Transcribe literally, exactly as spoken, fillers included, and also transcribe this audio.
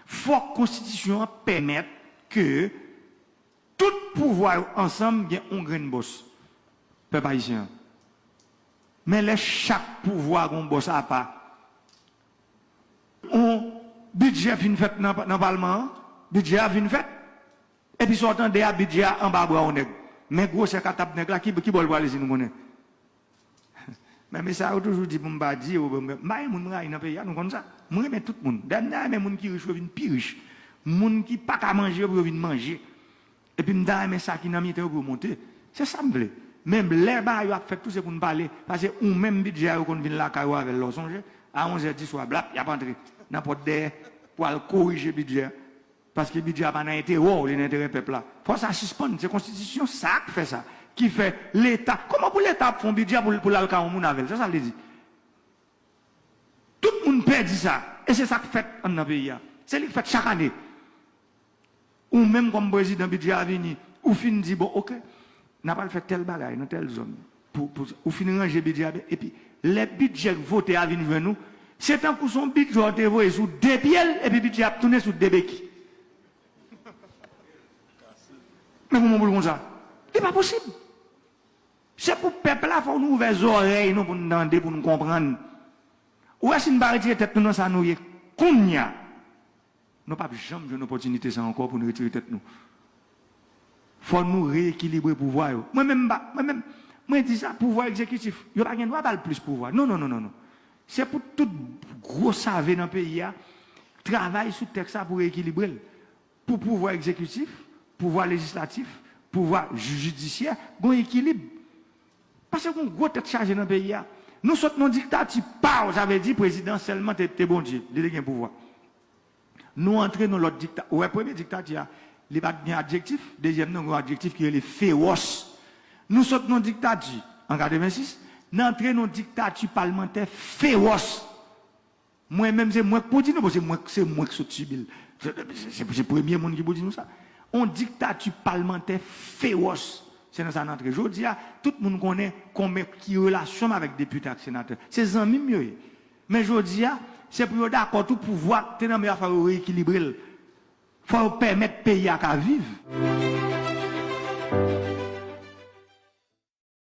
Fòk konstitisyon an pèmèt ke tout pouvwa yo ansanm gen yon grenn bòs, pèp ayisyen an. Men lè chak pouvwa gen yon bòs apa, yon bidjè fin fèt nan, nan palman an, bidjè a fin fèt, epi sa w tande a, bidjè a anba bra yon nèg. Men gwosè katab nèg la, ki, ki bò l prale si nou konnen? Men mesye sa yo toujou di pou m pa di yo, m pa gen moun m rayi nan peyi a, nou konn sa. Mwen renmen tout moun. Dayè m ta renmen moun ki rich yo vin pi rich. Moun ki pa ka manje yo pou yo vin manje. Epi m ta renmen sa ki nan miten yo pou yo monte. Se sa m vle. Men lè bagay yo ap fèt tou se pou n pale. Paske ou menm bidjè a yo konn vin lakay ou avè l lè w sonje. A onzè di swa blap, y ap antre nan pòt dèyè pou al korije bidjè a. Paske bidjè a pa nan enterè w, li nan enterè pèp la. Fò sa sispann. Se konstitisyon sa k fè sa. Ki fè Leta. Kòman pou Leta ap fè yon bidjè pou, pou l al ka yon moun avè l? Se sa l te di. Tout moun pèdi sa. E se sa k fèt anndan peyi a. Se li k fèt chak ane. Ou menm kòm prezidan, bidjè a vini. Ou fin di, bon, oke, n a pral fè tèl bagay nan tèl zòn. Pou, pou, ou fin ranje bidjè a byen. Epi, lè bidjè k vote a vin jwenn ou, se tankou se yon bidjè w te voye sou de pye l, epi bidjè a ap tounen sou de beki. Men kòman pou l konsa? Li pa posib. Se pou pèp la, fò nou ouvè zòrèy nou pou n tande, pou n konprann. Ou wè si n pa retire tèt nou nan sa nou ye kounye a, nou p ap janm jwenn opòtinite sa ankò pou n retire tèt nou. Fò nou reyekilibre pouvwa yo. Mwen menm, m pa, mwen menm, mwen di sa, pouvwa egzekitif, yo pa gen dwa ba l plis pouvwa. Non, non, non, non, non. Se pou tout gwo save nan peyi a travay sou tèks sa pou reyekilibre l. Pou pouvwa egzekitif, pouvwa lejislatif, pouvwa jidisyè, gon ekilib. Paske gon gwo tèt chaje nan peyi a. Nou sot nan diktati pa w, sa vle di prezidan sèlman te, te Bondye, li te gen pouvwa. Nou antre nan lòt dikta, ou wè premye diktati a, li pa t gen adjektif, dezyèm nan gen yon adjektif ki rele fewòs. Nou sot nan diktati an katrevensis, n antre nan diktati palmantè fewòs. Mwen menm, se mwen k pou di nou, bon, se mwen, se mwen k sot sibi l. Se, se, se, se premye moun ki pou di nou sa. On diktati palmantè fewòs. Se nan sa n antre. Jodi a, tout moun konnen konbyen ki relasyon m avèk depite ak senatè. Se zanmi m yo ye. Men jodi a, se pou yo dakò tou pouvwa k te nan men yo a fò yo reyekilibre l. Fò yo pèmèt peyi a ka viv.